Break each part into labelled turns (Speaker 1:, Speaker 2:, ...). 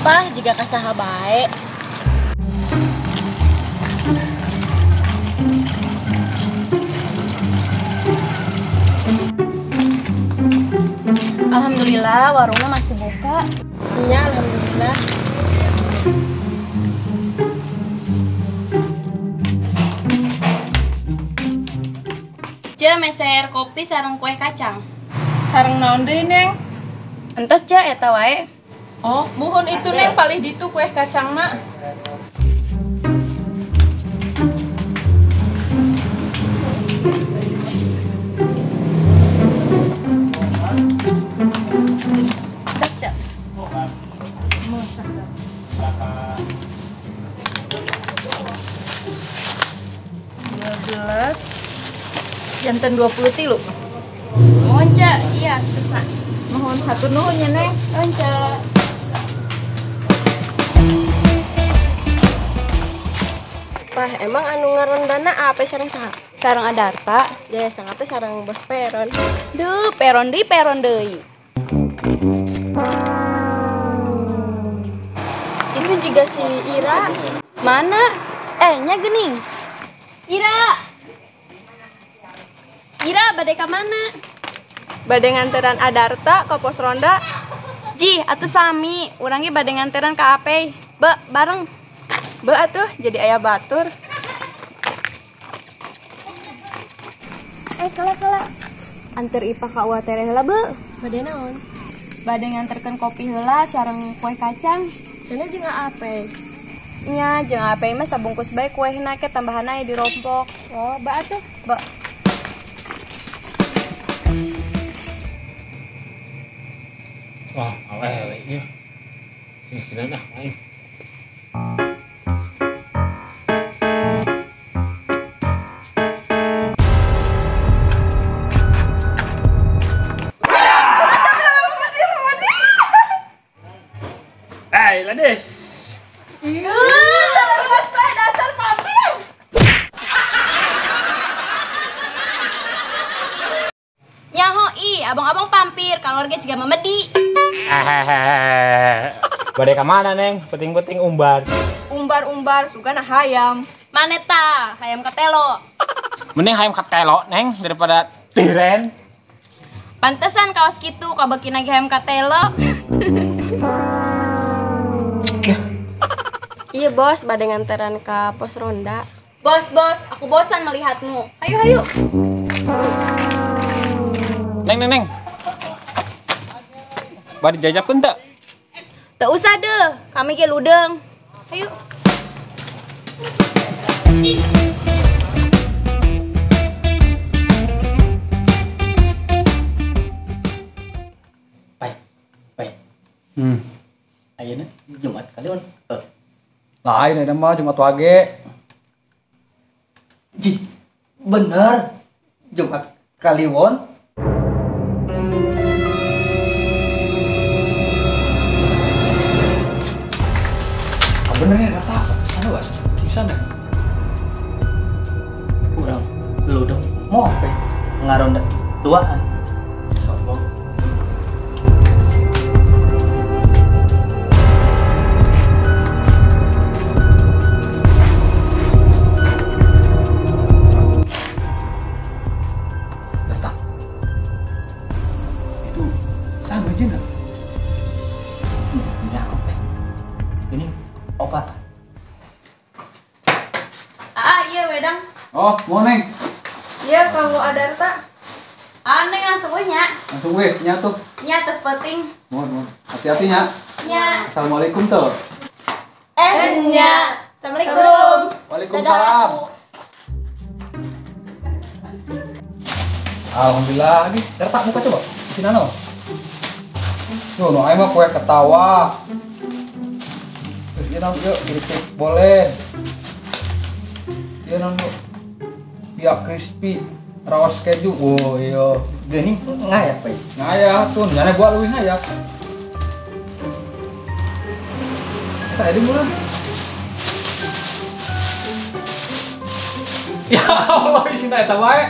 Speaker 1: Pah jiga kasaha bae. Alhamdulillah warungnya masih buka. Iya, alhamdulillah. Ce meser kopi sareng kue kacang.
Speaker 2: Sareng naon deui, Neng?
Speaker 1: Entos ce eta wae.
Speaker 2: Oh, muhun itu Neng palih ditu kue kacangna.
Speaker 1: Entos ce.
Speaker 2: Janten 23.
Speaker 1: Mohon ce, iya terus nak.
Speaker 2: Mohon hatur nuhun ya Neng.
Speaker 1: Mohon ce. Pah, emang anu ngarondana apa sareng saha? Sareng Adarta, jaya sangat teh sareng bos Peron. Duh, Peron deui, Peron deui. Itu juga si Ira. Mana? Nya geuning. Ira. Ira bade ka mana?
Speaker 2: Bade nganteran Adarta ka pos ronda.
Speaker 1: Jih, atuh sami, urang ge bade nganteran ka Apey. Be, bareng.
Speaker 2: Be atuh, jadi aya batur.
Speaker 1: Kala-kala. Anter Ipah ka Uwa Tere heula, be.
Speaker 3: Bade naon?
Speaker 1: Bade nganterkeun kopi heula sareng kue kacang.
Speaker 3: Cenah jeung Apey.
Speaker 1: Nya, jeung Apey mah sabungkus bae kuehna ke tambahan aya dirompok.
Speaker 3: Oh, ba atuh.
Speaker 1: Be.
Speaker 4: Wah, awewe ieu. Sing-sinan ah aing. Hey, Lades.
Speaker 2: Iya, lepas bae dasar pampir.
Speaker 1: Nyaho i, abang-abang pampir, kalau ge siga memedi.
Speaker 4: Bade ka mana, Neng? Penting-penting umbar.
Speaker 2: Umbar-umbar sugana hayam.
Speaker 1: Maneta, hayam katelo.
Speaker 4: Mending hayam katelo, Neng, daripada tiren.
Speaker 1: Pantesan kaos kitu kabeuki ge hayam katelo.
Speaker 3: Iya, Bos, bade nganteran ka pos ronda.
Speaker 1: Bos, bos, aku bosan melihatmu. Hayu, hayu.
Speaker 4: Neng, Neng, Neng. Bade jajabkeun teu?
Speaker 1: Teu usah deh, kami ge ludeung. Hayu.
Speaker 5: Pai, pai. Ayeuna Jumat kaliwon.
Speaker 6: Lain eta mah Jumat wage.
Speaker 5: Jih, bener. Jumat kaliwon.
Speaker 6: Bener ya, rata sana bahasa bisa nih.
Speaker 5: Urang lu dong mau apa? Ngaronda duaan.
Speaker 6: Insyaallah. Rata. Itu sama aja enggak?
Speaker 5: Ya, apa? Ini opat.
Speaker 1: Ah, iya wedang.
Speaker 6: Oh, mau Neng?
Speaker 2: Iya, kamu Adarta.
Speaker 1: Ah, Neng langsung we nya.
Speaker 6: Langsung we nya tuh.
Speaker 1: Nya tos penting.
Speaker 6: Mohon, mohon. Hati-hati nya.
Speaker 1: Nya.
Speaker 6: Assalamualaikum tuh.
Speaker 1: Nya. Assalamualaikum.
Speaker 6: Waalaikumsalam. Alhamdulillah, ini Darta muka coba. Di sini no. Tuh, no aing mah kue ketawa. Iya non, yuk keripik boleh. Iya non, yuk. Pia crispy, rawas keju. Oh iya.
Speaker 5: Gini ngayak, Pak.
Speaker 6: Ngayak tuh, nyane gua leuwih ngayak. Kita ini mulai. Ya Allah, isina eta wae.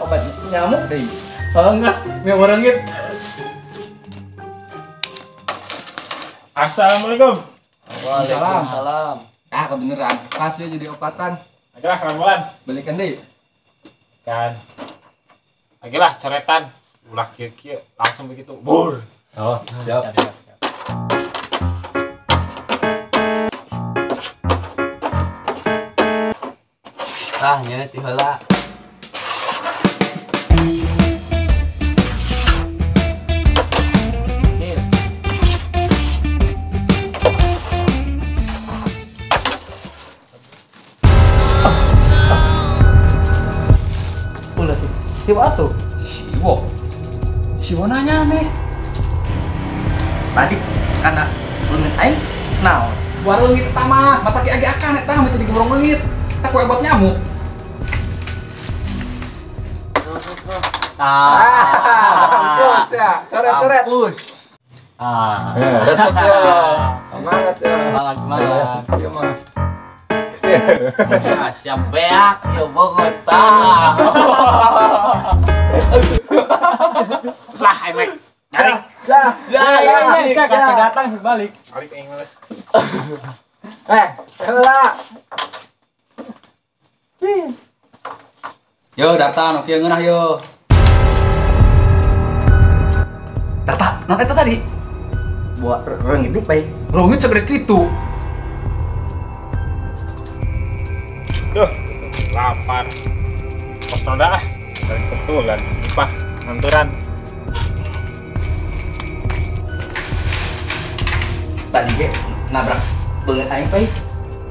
Speaker 5: Obat nyamuk deui.
Speaker 6: Enggeus, mie mereungit.
Speaker 4: Assalamualaikum.
Speaker 5: Waalaikumsalam.
Speaker 6: Ah, kebeneran. Kasih jadi opatan.
Speaker 4: Lagi lah kerambulan.
Speaker 6: Balikan deh.
Speaker 4: Kan. Lagi lah coretan. Ulah kieu-kieu langsung begitu. Bur.
Speaker 6: Oh, siap.
Speaker 5: Ah, nya ti heula.
Speaker 6: Siwa atuh? Siwo? Siwo nanya nih.
Speaker 5: Tadi karena leungit aing naon?
Speaker 6: Buat leungit eta mah, mata ki age akan eta mah teu digebrong leungit. Eta kue buat nyamuk.
Speaker 5: Ah,
Speaker 6: mampus ya. Coret-coret.
Speaker 5: Mampus. Ah.
Speaker 6: Resep ya. Semangat ya.
Speaker 5: Semangat, semangat.
Speaker 6: Iya mah.
Speaker 5: Ya, siap beak, ya Bogota.
Speaker 4: Lah, emek. Nyari.
Speaker 6: Ya, ya,
Speaker 4: ya, datang balik. Balik aing mah.
Speaker 6: Heula. Yo, Darta, nu kieu ngeunah yo. Darta, non eta tadi?
Speaker 5: Buat reungit deui, bae.
Speaker 6: Reungit segede kitu.
Speaker 4: Duh, lapar. Pos ronda ah. Dari kebetulan, Pak, nganturan.
Speaker 5: Tadi ge nabrak beungeut aing, Pak.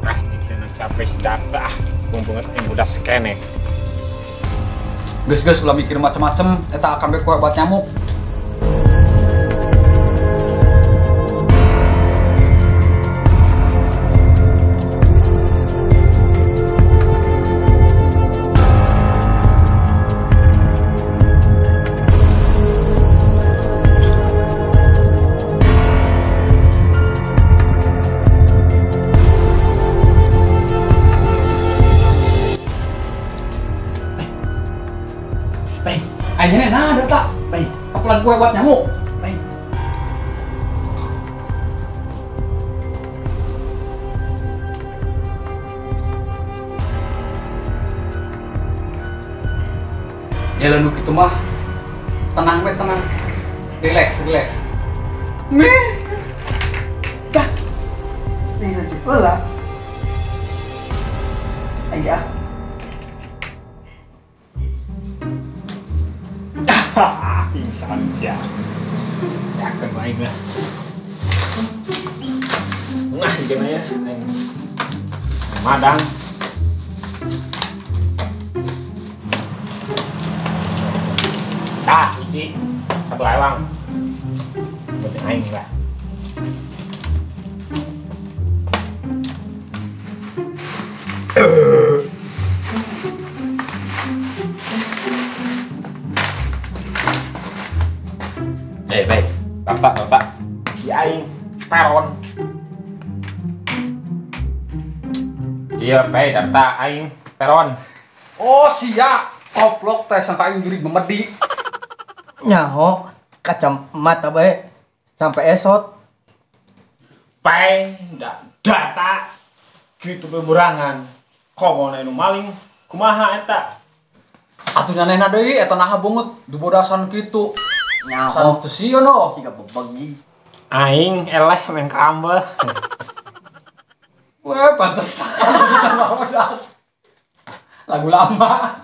Speaker 4: Ah, cenah capek si Darta ah. Beungeut aing udah skene.
Speaker 6: Geus-geus ulah mikir macem-macem, eta akan bae buat nyamuk. Akhirnya nah ada tak?
Speaker 5: Baik.
Speaker 6: Kepelan kue buat nyamuk.
Speaker 5: Baik.
Speaker 6: Ya lalu gitu mah. Tenang we, tenang. Relax, relax. Meh.
Speaker 5: Dah. Tinggal cepelah. Ayo.
Speaker 4: Pingsan sih ya. Yakin baik lah. Nah, gimana ya? Madang. Tah, hiji satu lewang. Penting aing lah. Baik, bapak, di aing peron. Iya, baik, data aing peron.
Speaker 6: Oh, siap. Koplok teh sangka aing jurig memedi.
Speaker 5: Nyaho, kacamata bae sampai esot.
Speaker 4: Pai, data gitu beburangan. Komo nu maling, kumaha eta?
Speaker 6: Atuh nyanehna deui eta naha beungeut dibodasan kitu.
Speaker 5: Nyaho
Speaker 6: teu sieun oh.
Speaker 5: Siga bebegi.
Speaker 4: Aing eleh main krambel.
Speaker 6: Weh, pantesan. Bodas. Lagu lama.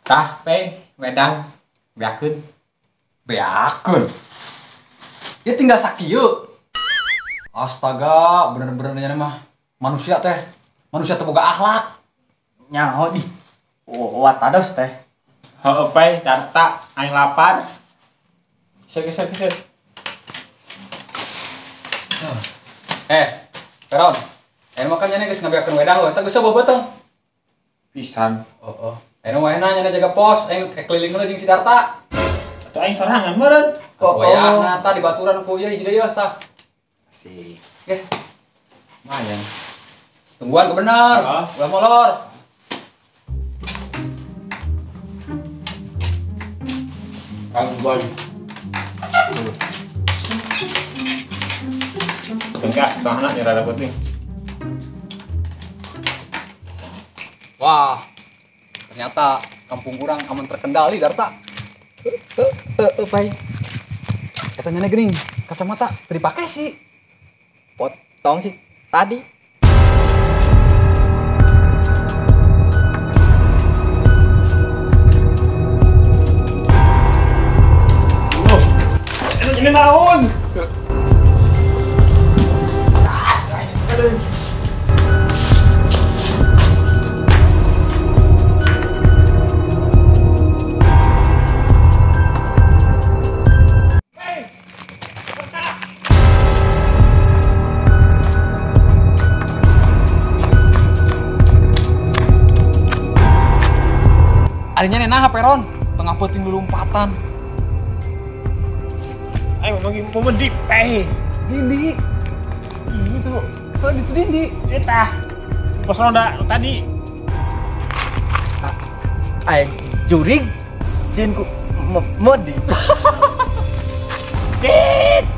Speaker 4: Tah, pe, wedang, beakeun.
Speaker 6: Beakeun. Ya tinggal sakieu. Astaga, bener-bener nya mah manusia teh. Manusia teu boga akhlak.
Speaker 5: Nyaho di. Watados teh.
Speaker 4: Heeh, pe, darta aing lapar. Geser, geser, geser.
Speaker 6: Peron. Makan nya geus ngabeakeun wedang eta geus beubeuteng.
Speaker 4: Pisan.
Speaker 6: Heeh. Anu wayahna nya jaga pos, aing keliling heula jeung si Darta.
Speaker 4: Atuh aing sorangan meureun.
Speaker 6: Wayahna tah dibaturan ku ieu hiji deui tah.
Speaker 4: Asik.
Speaker 6: Oke.
Speaker 4: Lumayan.
Speaker 6: Tungguan ke bener. Ulah molor.
Speaker 4: Kangguan. Enggak, tanganna nya rada penting.
Speaker 6: Wah. Ternyata kampung urang aman terkendali Darta. Pai. Katanya geuning, kacamata teu dipake sih.
Speaker 5: Potong sih tadi.
Speaker 4: Oh, ini naon?
Speaker 6: Arinya nah Peron, tengah peuting lumpatan.
Speaker 4: Ayo manggil pemedi, peh.
Speaker 6: Dindi. Itu tuh, itu Dindi.
Speaker 4: Eta. Pos ronda tadi.
Speaker 5: Aing jurig jin ku modi.
Speaker 4: Sit.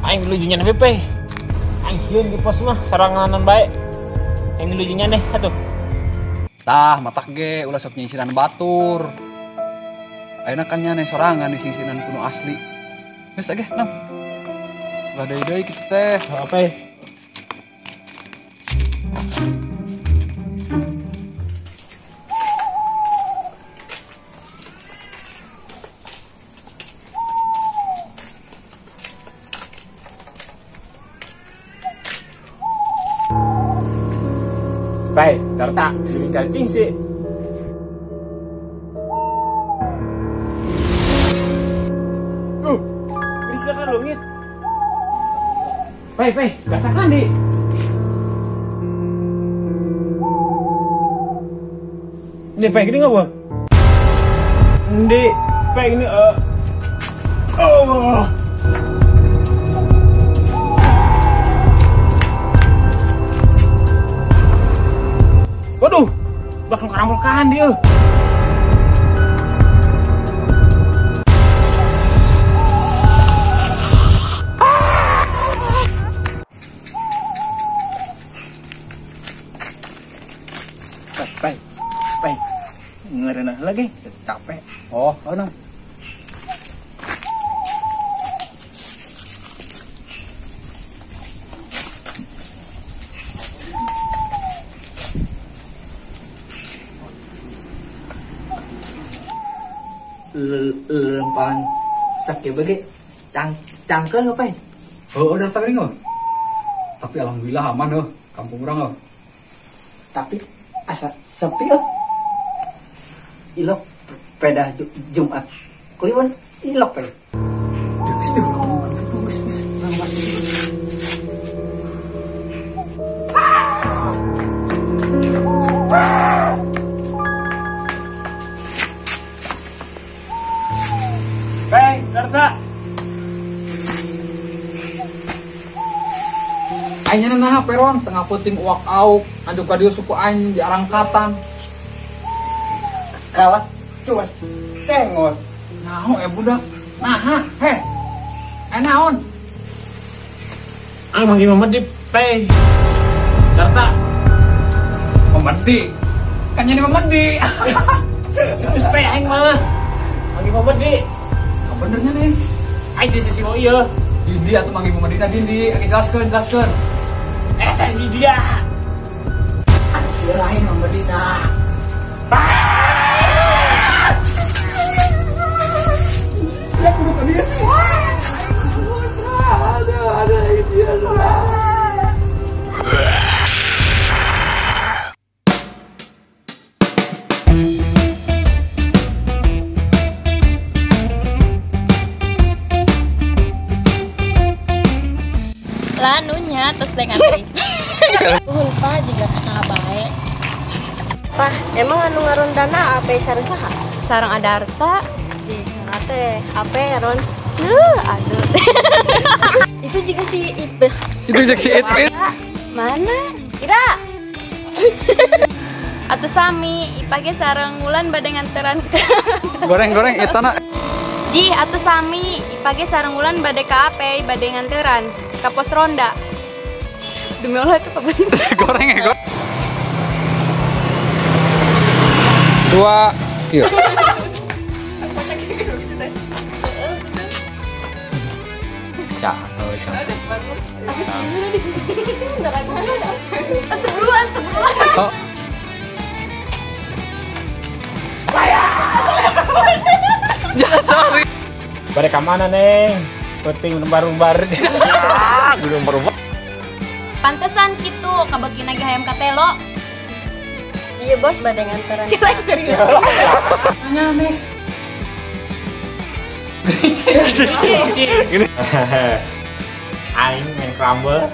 Speaker 4: Aing lujunya nepi peh. Aing sieun di pos mah saranganan bae. Aing lujunya deh atuh.
Speaker 6: Tah, matak ge ulah sok nyingsiran batur. Ayeuna kan nya sorangan disingsiran kuno asli. Geus ge, nam. Ulah deui-deui kitu teh.
Speaker 4: Apa? Baik, Darta, jadi cacing sih. Bisa kan lungit. Baik, baik, gasakan di. Ini baik ini nggak, Bu? Ini baik ini oh. Waduh, bakal karambolkan dia.
Speaker 5: Pai, pai, ngerenah lagi, capek.
Speaker 6: Oh, oh,
Speaker 5: Lempan sakit bagi cangkel apa ya?
Speaker 6: Oh, udah tak ringo. Tapi alhamdulillah aman oh, kampung orang oh.
Speaker 5: Tapi asa sepi oh. Ilok peda Jumat. Kliwon ilok pe.
Speaker 6: Geus teu ngomong kitu geus geus.
Speaker 4: Hei, Darsa.
Speaker 6: Aingnya nah Peron tengah peuting uak auk, adu ka dieu suku aing di arangkatan.
Speaker 5: Kalah cuas cengos.
Speaker 6: Naon budak? Naha, heh. Naon?
Speaker 4: Aing manggil memedi, pe. Darsa.
Speaker 6: Memedi. Kan jadi memedi.
Speaker 4: Serius pe aing mah. Manggil memedi.
Speaker 6: Benernya nih.
Speaker 4: Aing di sisi mau iya.
Speaker 6: Dindi atuh manggil Medina Dindi, aing jelaskeun, jelaskeun.
Speaker 4: Tadi dia.
Speaker 5: Kirain Mang Medina.
Speaker 6: Ya kudu ka dia sih.
Speaker 5: Ada dia.
Speaker 1: Lanunya terus dengan teh.
Speaker 3: Nuhun pa jiga kasaha bae. Pah, emang anu ngarondana ape sareng saha?
Speaker 1: Sareng Adarta.
Speaker 3: Di sana teh ape Ron?
Speaker 1: Aduh.
Speaker 3: Itu juga si Ipe.
Speaker 6: Itu juga si Ipe.
Speaker 1: Mana? Ira. Atuh sami, ipage sareng Wulan bade nganteran.
Speaker 6: Goreng-goreng eta na.
Speaker 1: Ji, atuh sami, ipage sareng Wulan bade ka ape bade nganteran. Ka pos ronda. Demi Allah itu kabar.
Speaker 6: Goreng ya, goreng. 2, 3. Oh. Ya, sorry.
Speaker 4: Balik ke mana, Neng? Penting lembar-lembar. Belum berubah.
Speaker 1: Pantesan gitu, kabagi lagi hayam katelo.
Speaker 3: Iya bos, badai nganteran.
Speaker 1: Kita serius.
Speaker 2: Nanya, Mek.
Speaker 4: Aing main crumble.